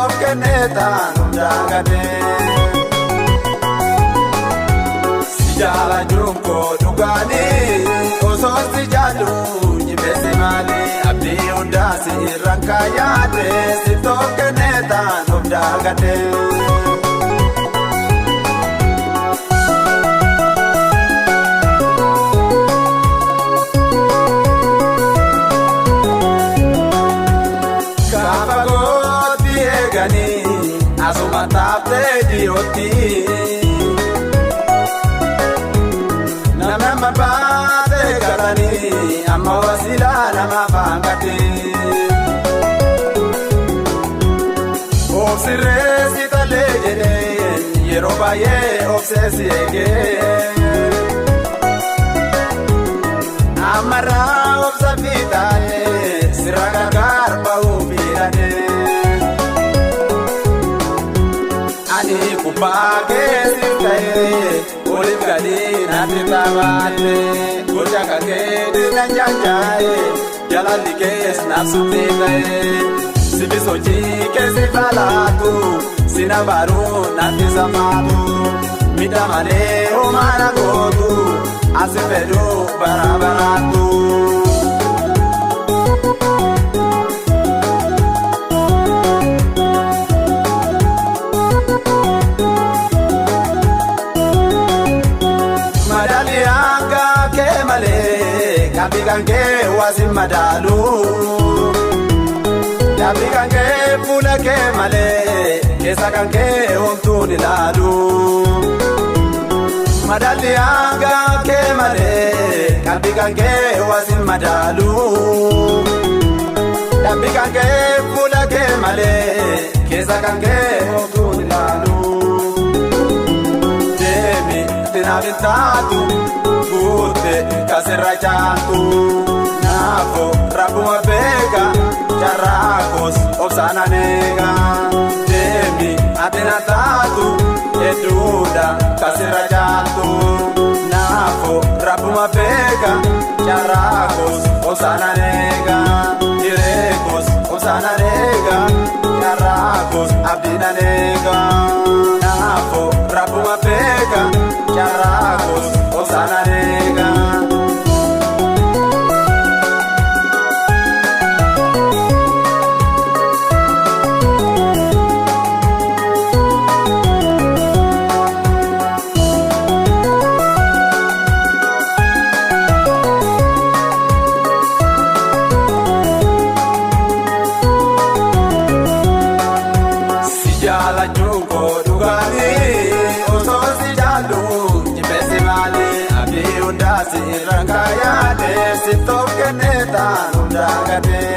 tokkenne taanu daagatee. Si jaalachuun koo dhugaanii osoo si jaallu jibbeessi maali abdii hundaa si irraan kaayyaatee si tokkenne taanu daagatee. Asuma taaftee dhiyootti nama baatee galanii amma wasiilaa nama faangatee. Obsirree si talee jedhee yeroo baay'ee obsee si eegee. Ammarraa obsa fiixaayee sirra gargaar ba'uu fiidhanii. Ani kubbaa keessi ta'ee oliif gadi natti taphaatee gocha kakee na jajaa'ee jalaalli kees naaf suttee ta'ee sibi sochii keessi falaatu sina baruu natti samaatu miidha malee homaa na gootu asi fedhuu bara baraatu. Dabbi kankee waasi madaalu. Dabbi kankee fuula kee malee keessa kankee homtuun ilaalu. Madaalli hanga kee malee dabbi kankee waasi madaalu. Dabbi kankee fuula kee malee keessa kankee homtuun ilaalu. Deemi tinaaf hin taatu. Guute kasirra caaltu naafo rabbuma beeka carraaqos obsaan eega deemi ati na taatu hedduudha kasirra caaltu naafo rabbuma beeka carraaqos obsaan eega jireekos obsaan eega carraaqos abdiin eega naafo rabbuma beeka carraaqos obsaan eega. Si jaalachuun koo dhugaanii osoo si jaallu jibbeessi maali abdii hundaa si irraan kaayyaatee si tokkenne taanu daagatee.